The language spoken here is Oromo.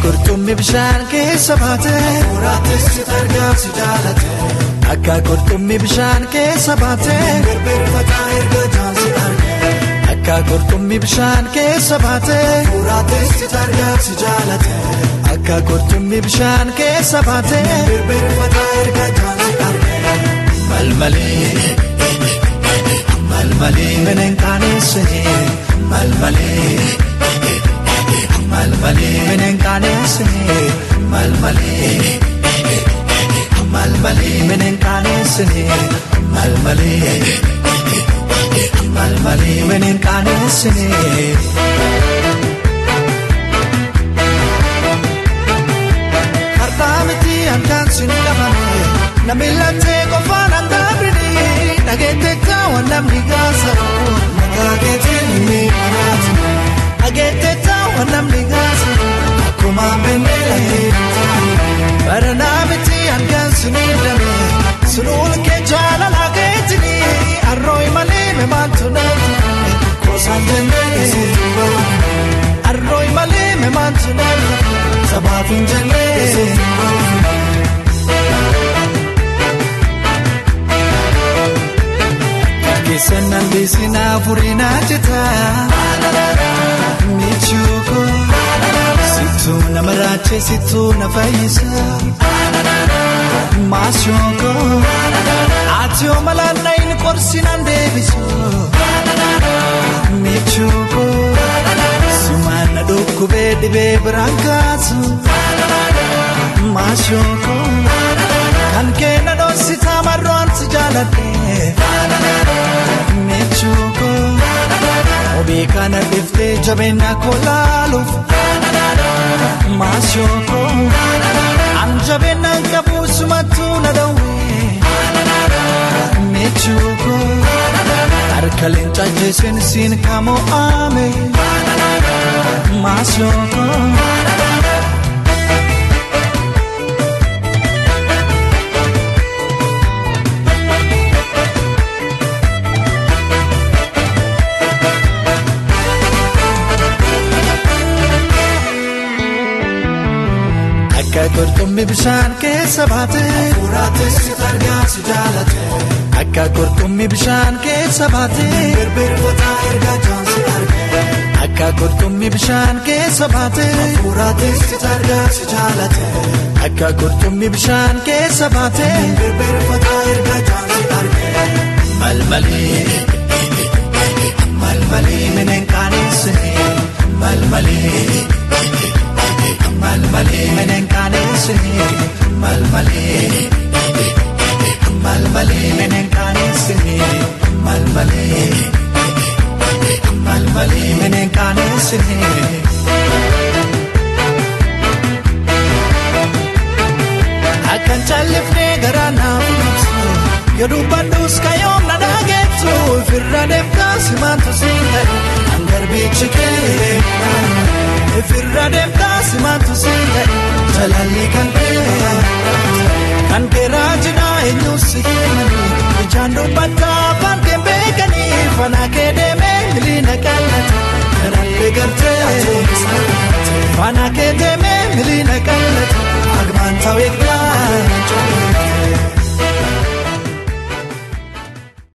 qurxummii bishaan keessa baate Hafuuraatis si argaa si jaalate Akka qurxummii bishaan keessa baate Birbirfataa erga jaansi arge Akka qurxummii bishaan keessa baate Hafuuraatis si argaa si jaalate Akka qurxummii bishaan keessa baate Birbirfataa erga jaansi arge Malmalee malmalee mineen qaaneessine malmalee malmalee mineen qaaneessine malmalee malmalee mineen qaaneessine malmalee malmalee mineen qaaneessine. Har'aa miti hankaan sin qabame namni lattee qofaan handaabrini dhageette taawwan namni gaasa'u Maqaa keetiin ni maraatu dhageette taawwan namni gaasa'u Akkuma beellee Baranaa miti hankaan sin hidhame sunuun kee jaalalaa keetini arrooyi malee memaantu naatu Kosaan jennee situ bahu arrooyi malee memaantu naatu Sabaaf hin jennee situ bahu. Keessan nandeessinaa furinaa jeta michuuko sittuu nama raachee sittuu na fayyisa maashooko ati yoo malaan na hin qorsinaan deebisu michuuko sumaan na dhukkubee dhibee biraan kaasu maashooko kan kee na dhoositaa marroon si jaaladhe. Mechuuko obii kana dhiftee jabeenya koo laaluuf maashooko an jabeenya qabu sumattuu na dhawwee mechuuko harka leencaa jeeseen siin kamoo aame maashooko. Akka qurxummii bishaan keessa baate Hafuuraatis si argaa si jaalate Akka qurxummii bishaan keessa baate Birbirfataa erga jaansi arge Akka qurxummii bishaan keessa baate Hafuuraatis si argaa si jaalate Akka qurxummii bishaan keessa baate Birbirfataa erga jaansi arge Malmalee malmalee mineen qaaneessine malmalee malmalee mineen qaaneessine malmalee malmalee mineen qaaneessine malmalee malmalee mineen qaaneessine. Akkan callifnee garaa naaf ibsu yoo dubbadhus kayoom na dhageessu ifirra deemtaa simaantu siin ta'e hangarbichi kee ifirra deemtaa simaantu siin ta'e jalaalli kan kee raajinaa eenyuus si himanii ijaan dubbattaa afaan kee beekanii fanaa kee deemee miliina qallate kanallee gartee fanaa kee deemee miliina qallate.